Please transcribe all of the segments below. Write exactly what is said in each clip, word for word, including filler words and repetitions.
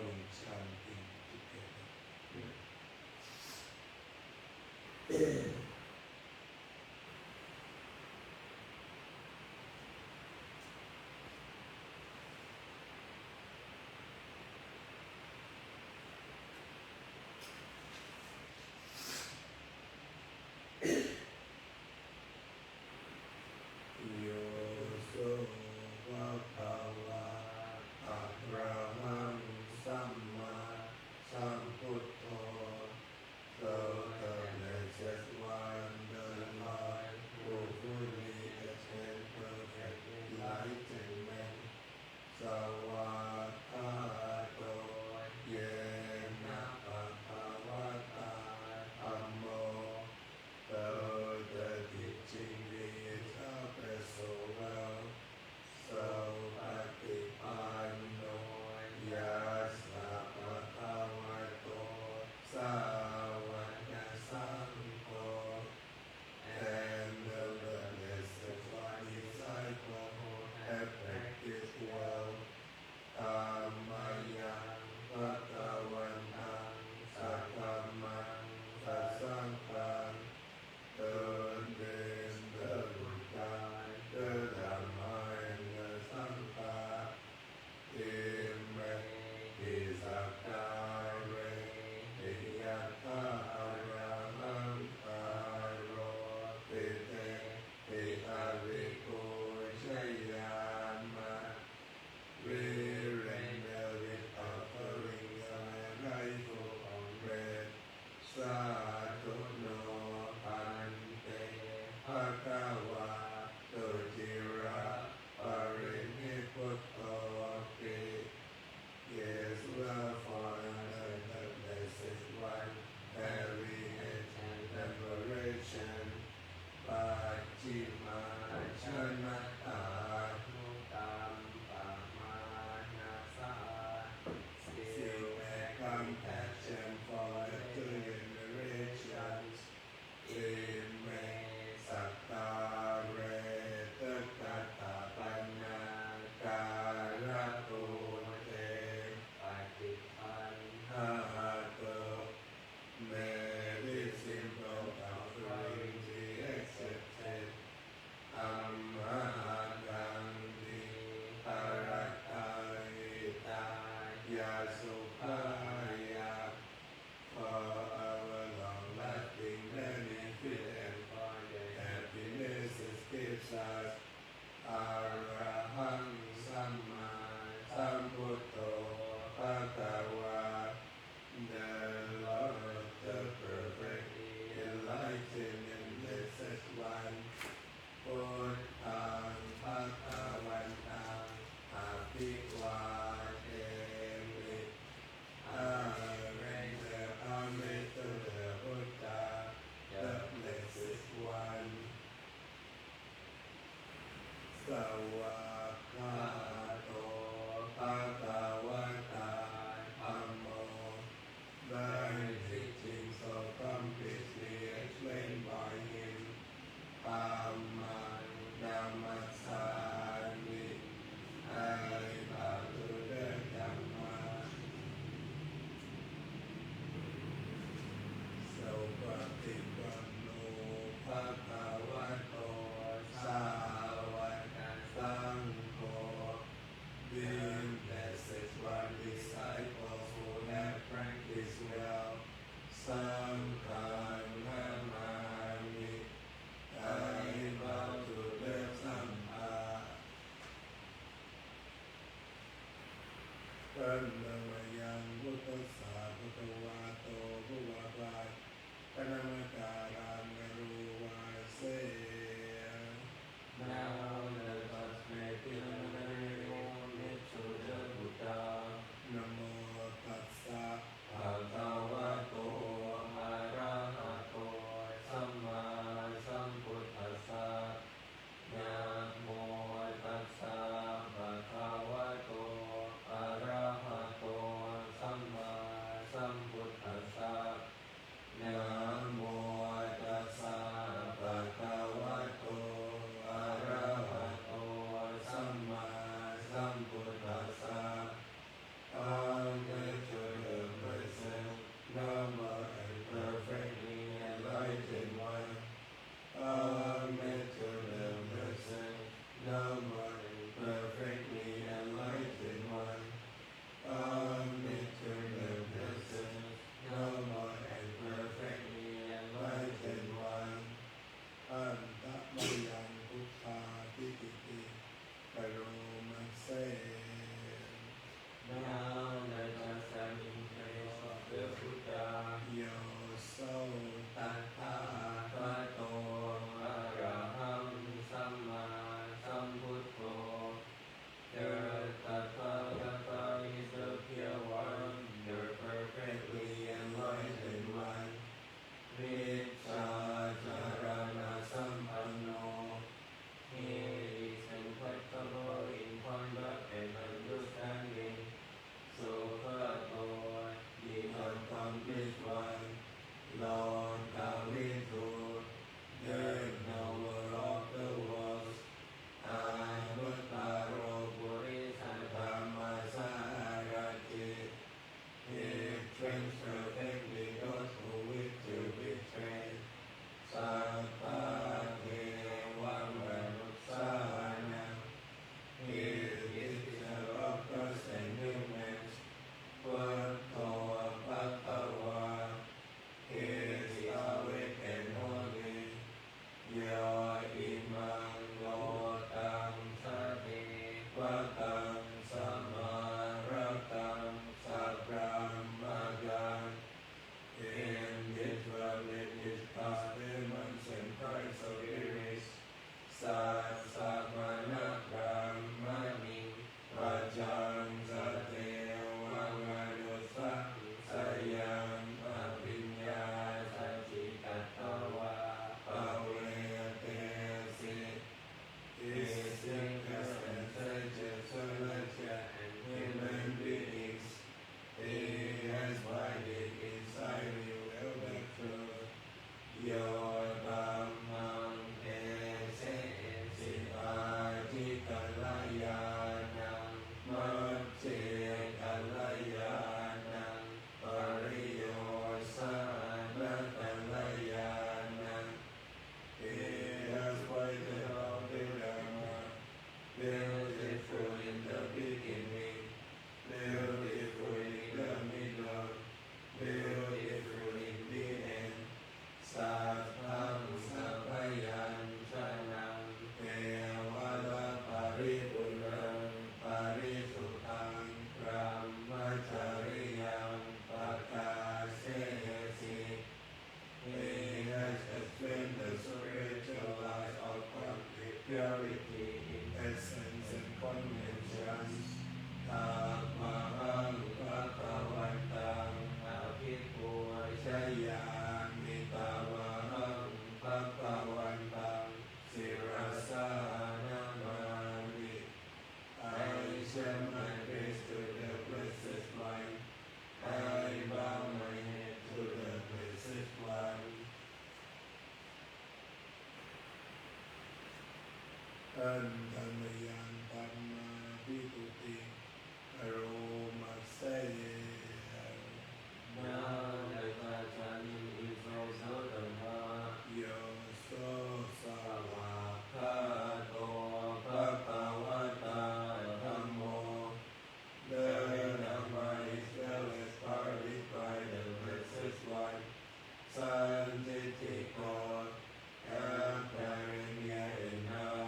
Chanting together. Yo so bhagavā arahaṃ sammāsambuddho, so the blessed one, the Lord, who fully attained perfect enlightenment, svākkhāto yena bhagavatā dhammo, so the teaching is also well. Supaṭipanno yassa bhagavato sāvakasaṅgho, and the blessed one disciple who have practiced well. Tammayaṃ bhagavantaṃ saddhammaṃ sasaṅghaṃ, โดยเต็มเถิดบุตรชาย เถิดธรรมะ แห่งเถิดสังฆะ imehi sakkārehi yathārahaṃ āropitehi abhipūjayāma. We render this offering, sacrifice, to commit. Sādhu no bhante bhagavā suciraparinibbutopi. Yes, wherefore the blessed one, having attained liberation, pacchimājanatānukampamānasā, still have compassion for the two generations. Ime sakkāre tathāpannā kālabhūte paṭiggaṇhātu. May this simple offering be accepted. Amhākaṃ dīgharattaṃ hitāya sukhāya. For our long-lasting benefit and for the happiness it gives us. Arahaṃ sammāsambuddho bhagavā, the Lord, the perfect enlightened blessed one. Buddhaṃ bhagavantaṃ abhivādemi. I render homage to the Buddha, the Blessed One. Svākkhāto bhagavatā dhammo. By the teaching so completely explained by him, Dhammaṃ namassāmi. I bow to the Dhamma. Supaṭipanno bhagavato sāvakasaṅgho. Paripuṇṇaṃ parisuddhaṃ brahmacariyaṃ pakāsesi. He has explained the spiritual life of complete purity in essence and consciousness. Tamahaṃ bhagavantaṃ abhipūjayāmi. Tamahaṃ bhagavantaṃ sirasā namāmi. I share my grace to the Blessed One. I bow my head to the Blessed One. อันตมยังธัมมาภิตุติ อโรมาเซ Now let us chant in his voice the Dhamma. Yo so svākkhāto bhagavatā dhammo. The Dhamma is well established by the Blessed One. Sandiṭṭhiko, apparent here and now.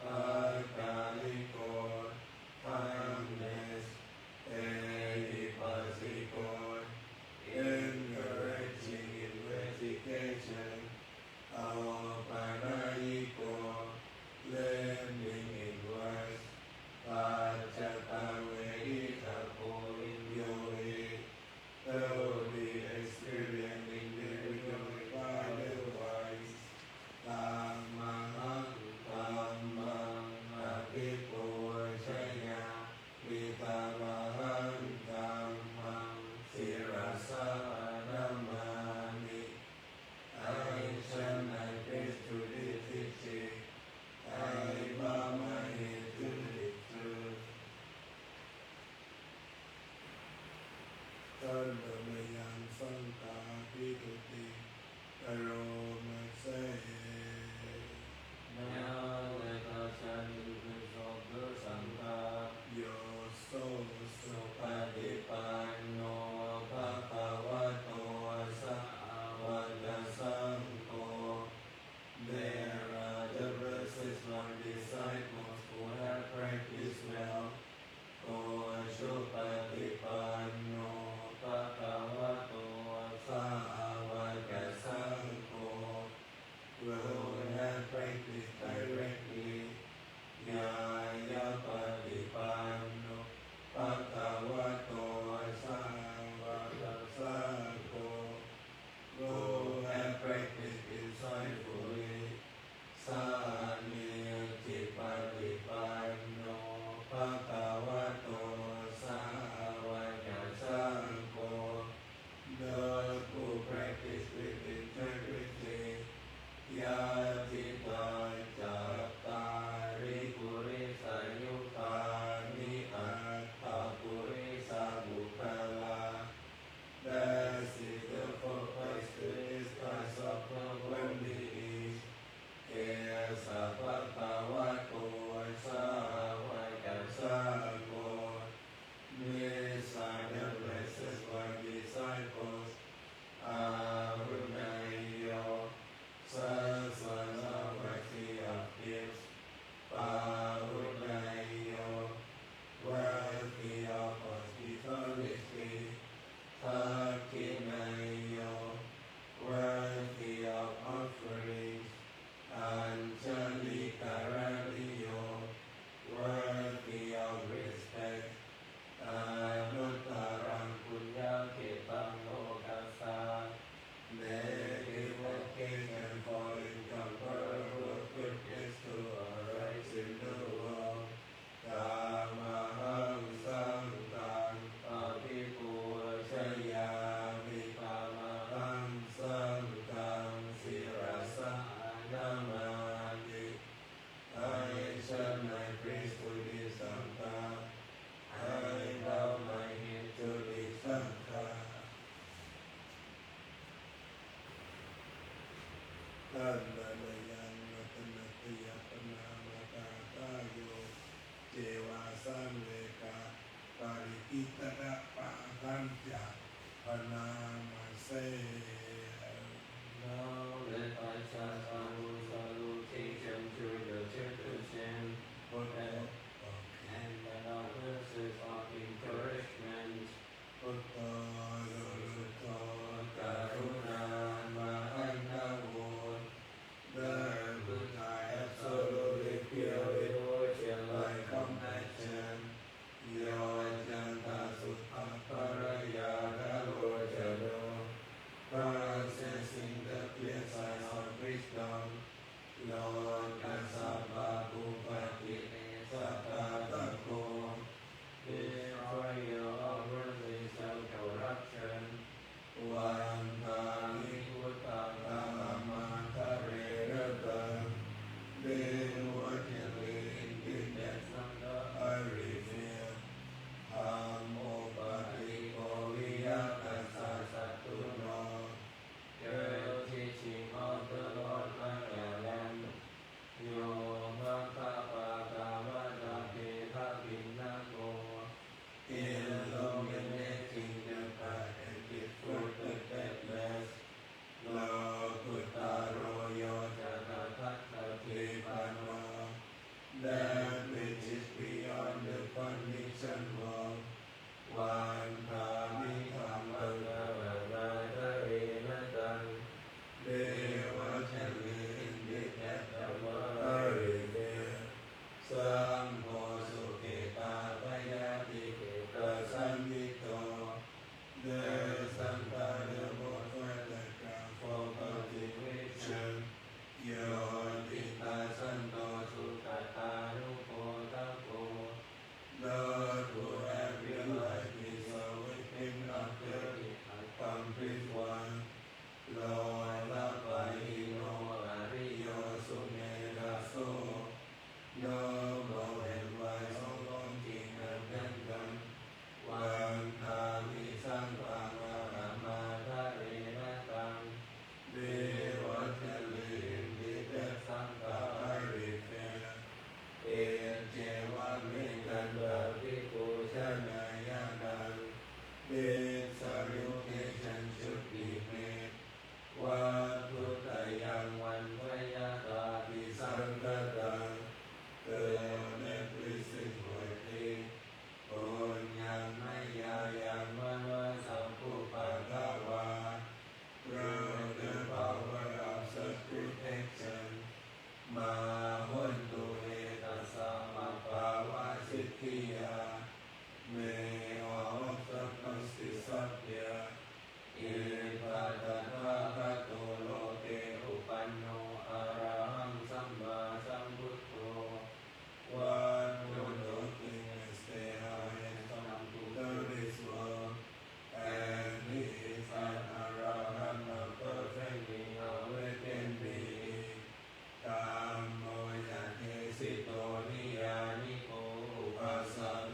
Akāliko, timeless. Ehipassiko, encouraging investigation. Āopanayiko, learning inwards. Paccattavedittabbo viññūhi. To be experienced individually, otherwise. Tamahaṃ dhammaṃ abhipūjayāmi. Tamahaṃ dhammaṃ sirasā namāmi. I share my grace to this teaching. I bow my head to this truth. อันตมยังสังฆาภิตุติ อโรมาเซ Now let us chant in praise of the Sangha. Yo so supaṭipanno bhagavato sāvakasaṅgho. There are the Blessed One disciples who have practiced well. Ko supaṭipanno bhagavato sāvakasaṅgho. Who have practiced directly. Ñāyapaṭipanno bhagavato sāvakasaṅgho. Who have practiced insightfully. Sāmīcipaṭipanno bhagavato sāvakasaṅgho. Those who practice with integrity. Yadidaṃ cattāri purisayugāni aṭṭha purisapuggalā. This is the fourth place to discuss of the worldly is. Esa bhagavato sāvakasaṅgho. These are the Blessed One disciples. Āhuneyyo, sahasavatti of gifts. Pāhuneyyo, worthy of hospitality. Dakkhiṇeyyo, worthy of offerings. Añjalikaraṇīyo, worthy of respect. Anuttaraṃ puññakkhettaṃ lokassā. May this occasion for incomparable goodness to arise in the world. Tamahaṃ saṅghaṃ abhipūjayāmi. Tamahaṃ saṅghaṃ sirasā namāmi. I share my grace to this Sangha. I bow my head to this Sangha. อันตมยังรัตนัตตยปะนามะกาธา yo ceva saṃvega parikittapādañca paṇāma se. Now let us chant Sādhu, sādhu, please join the chant. Buddho that which is beyond the conditioned world. Vandāmi dhammaṃ aramādarena taṃ, devatāhi iti tassa mahārī te. Saṅgho sukhitādāyādiṭṭhikasāyuṭṭhiko, the Sangha, the most perfect, for cultivation. Yo diṭṭhasanto sugatānubodhako, those who have realized this are within of the accomplished one. Lolapahīno ariyo sumedhaso, noble and wise, all thinking and temperate. Vandāmi saṅghaṃ aramādarena taṃ, devatāhi iti tassa mahārī te. Iccevametānaṃ bhikkhūnaṃ ñāṇaṃ, tissāyuṃ tejajutime, vatthuttayaṃ vandayatha abhisaṅkhataṃ. Through that blessing worthy, puññaṃ mayā yaṃ manasā upapannā vā, through the power of such protection, mā hontu ve tassāma bhāvasiddhiyā. May all obstacles disappear if Tathāgato loke upanno arahaṃ sammāsambuddho. One who knows things as they are has come to this world, and he is an arahat, a perfect being, awakened being. Dhammo yadesito niyyāniko upasam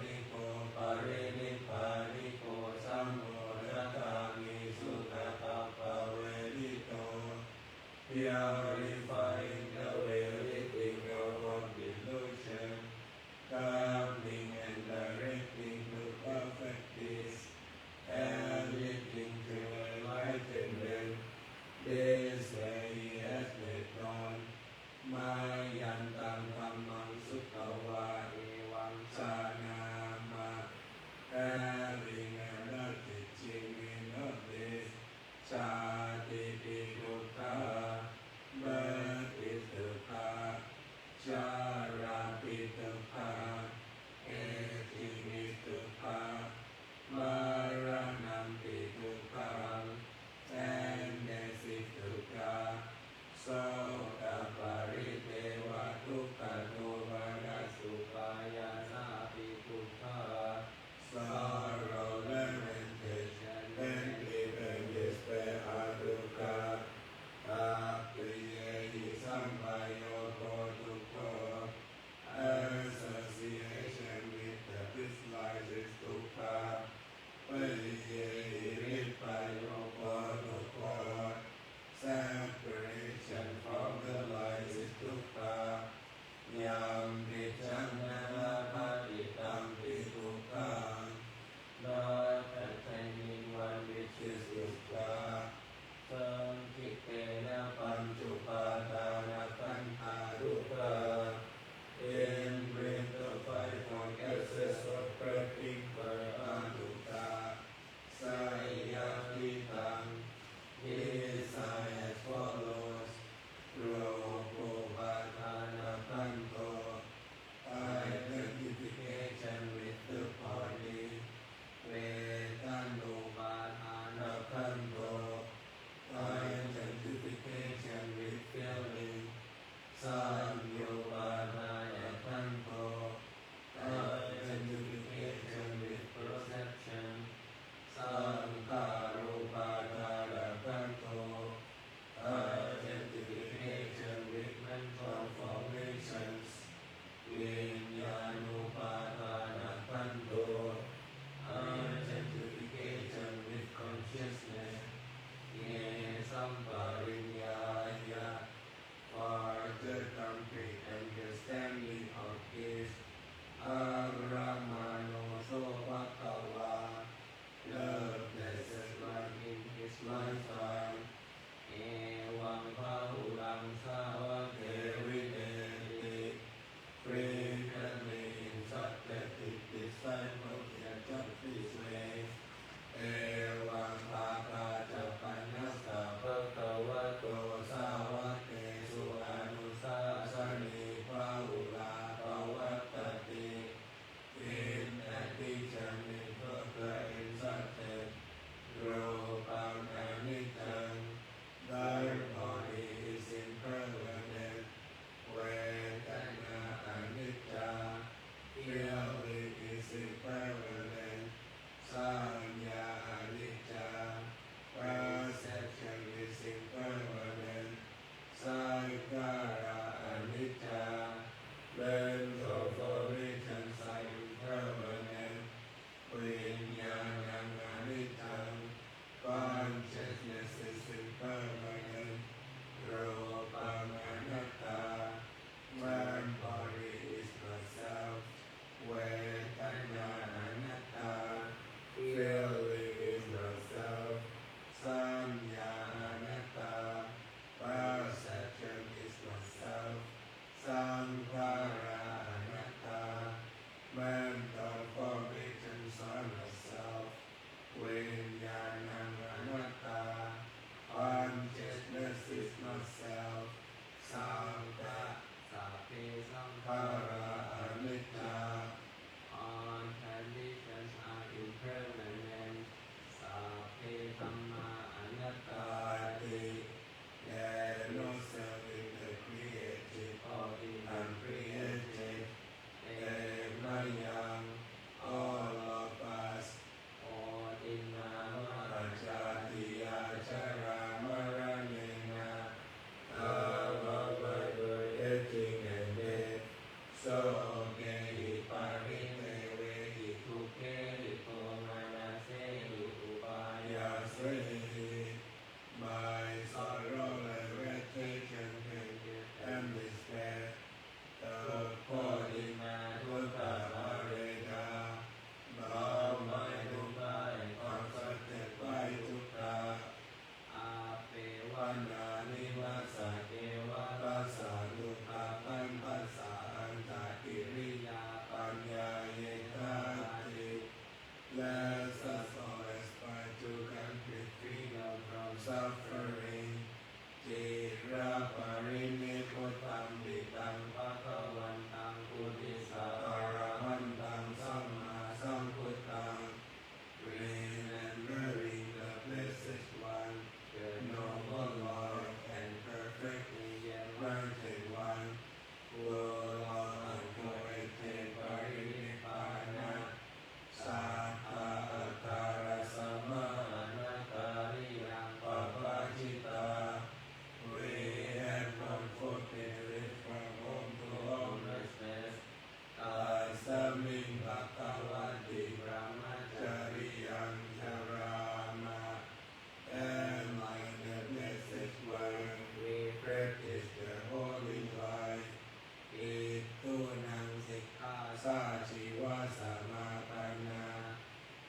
Sense of origins are impermanent. Viññāṇaṃ aniccaṃ. Consciousness is impermanent. Rūpaṃ anattā. Memory is not self. Vedanā anattā. Feeling is not self. Saññā anattā. Perception is not self. Saṅkhārā anattā. Mental formations are not self. Viññāṇaṃ anattā. Consciousness is not self. Sabba, sabbe saṅkhārā aniccā. All conditions are impermanent. Sabbe dhammā anattāti. There is no self in the created or in the uncreated. Te mayaṃ, all of us, pariṇāma jātiyā jarāmaraṇena, our birth, aging and death, sokehi paridevehi dukkhehi domanassehi upāyāsehi. My sorrow and vexation, pain and despair, dukkho vinā dukkha paridevaṃ, เพราะไม่ทุกข์ได้ความสำเร็จไม่ทุกข์ได้ Appeva nānimassa kevalassa dukkhappannassa antagiriyā paññāyikāti. Let us all aspire to complete freedom from suffering. Ciraparinibbutampi taṃ bhagavantaṃ buddhissa arahantaṃ sammāsambuddhaṃ. Remembering the Blessed One, the Noble Lord and Perfectly Enlightened One, who long ago attained parinibbāna, sattā ākārasmā anattāriyaṃ pabbajitā. We have gone forth in release from home to homelessness. Tasmiṃ bhagavati brahmacariyaṃ carāma. And like the Blessed One, we practice the holy life. Bhikkhunaṃ sikkhāsājīvasamāpannā.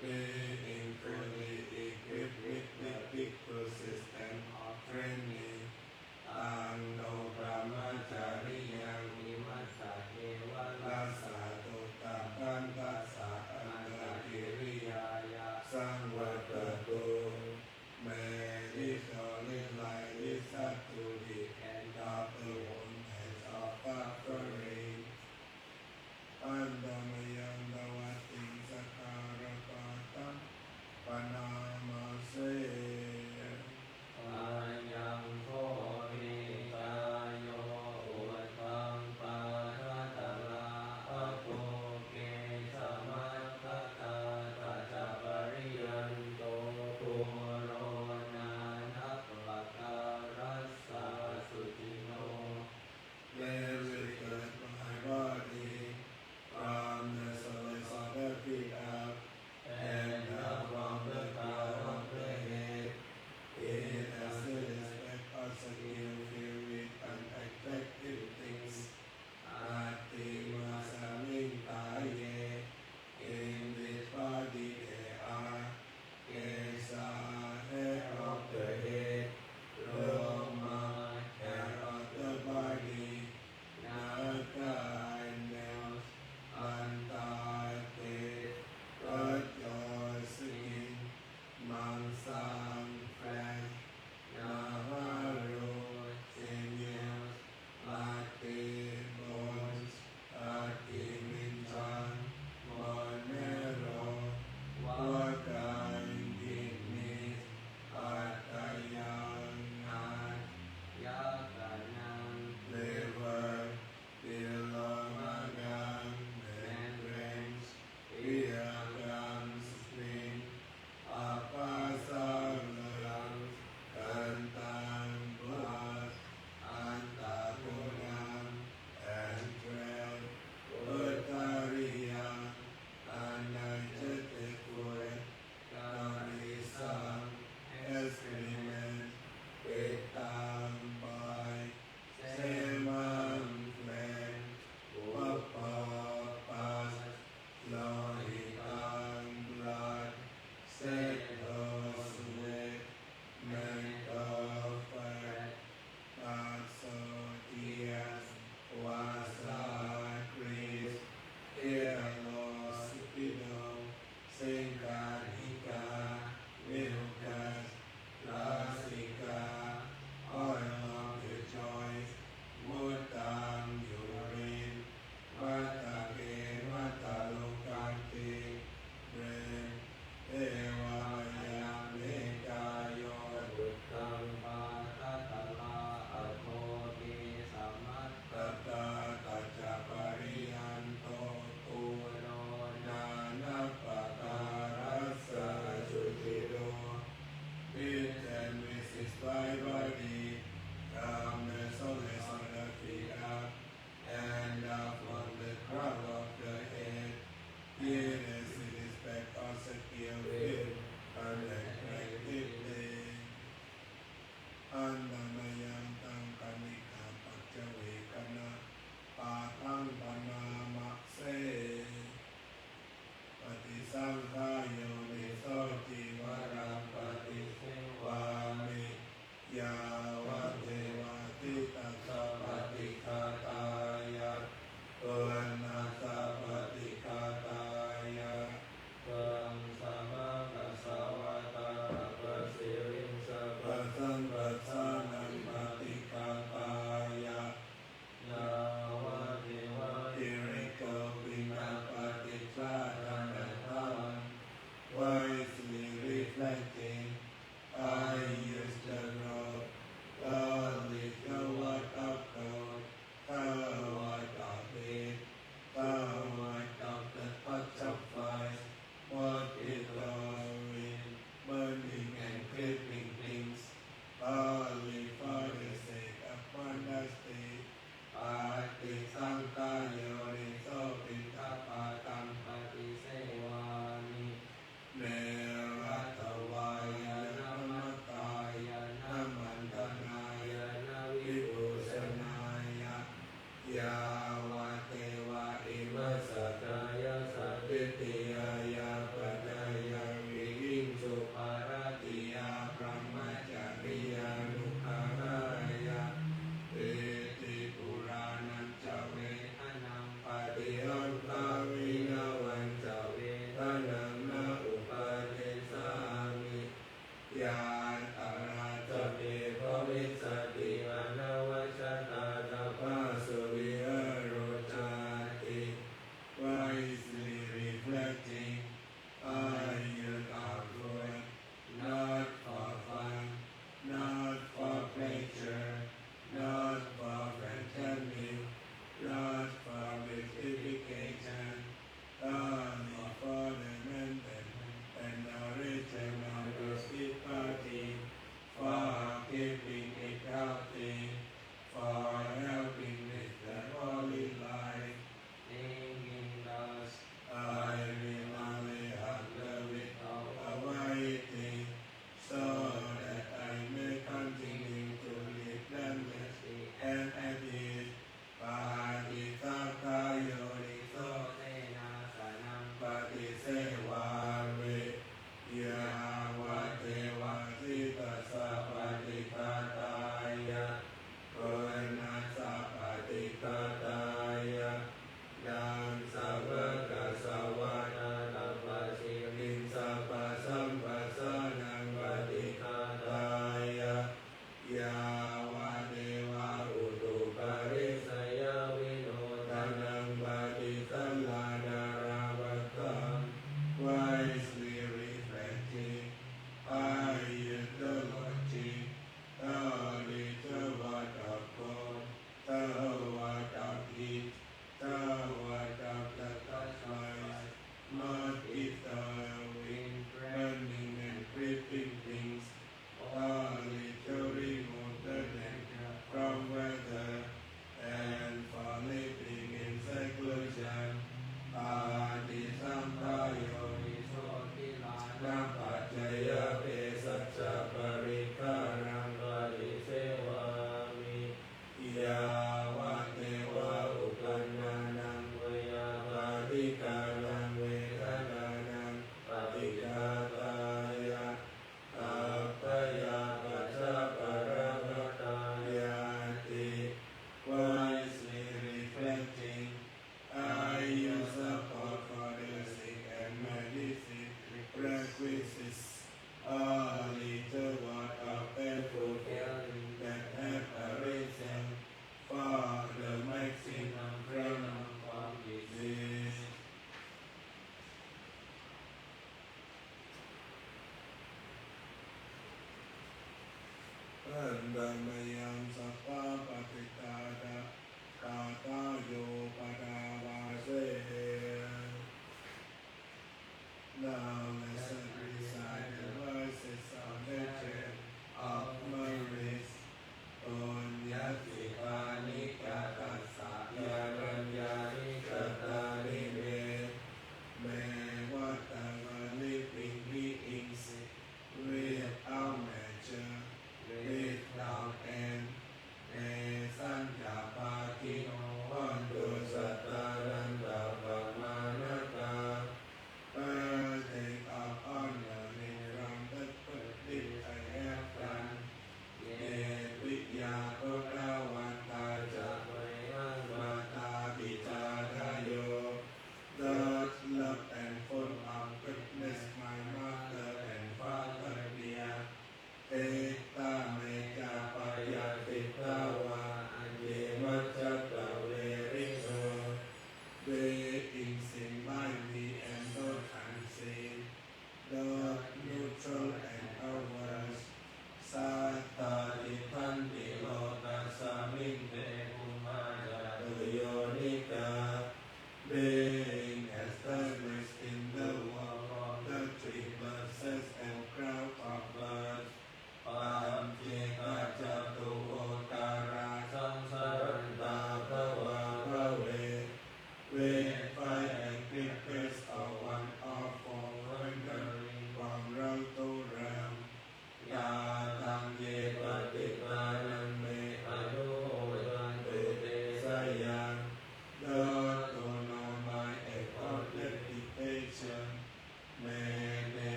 Being fully equipped with the bhikkhu system of training, taṃ no brahmacariyaṃ imassa kevalassa dukkhappannassa antagiriyāya saṃvattatu. May this holy life lead us to the end of the whole maze of suffering. Handa mayaṃ dvattiṃ sakkārapāṭa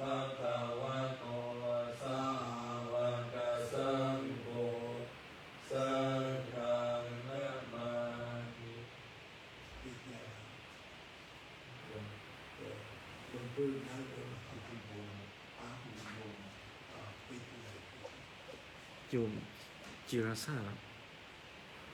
ภะคะวะโต สาวกสังโฆ สังฆังนะมามิ ปิดแล้ว เออ เออ เออ เออ เออ เออ เอาคุณโยม เอาคุณโยม อ่า ปิดเลย จุ่ม จิรศาสตร์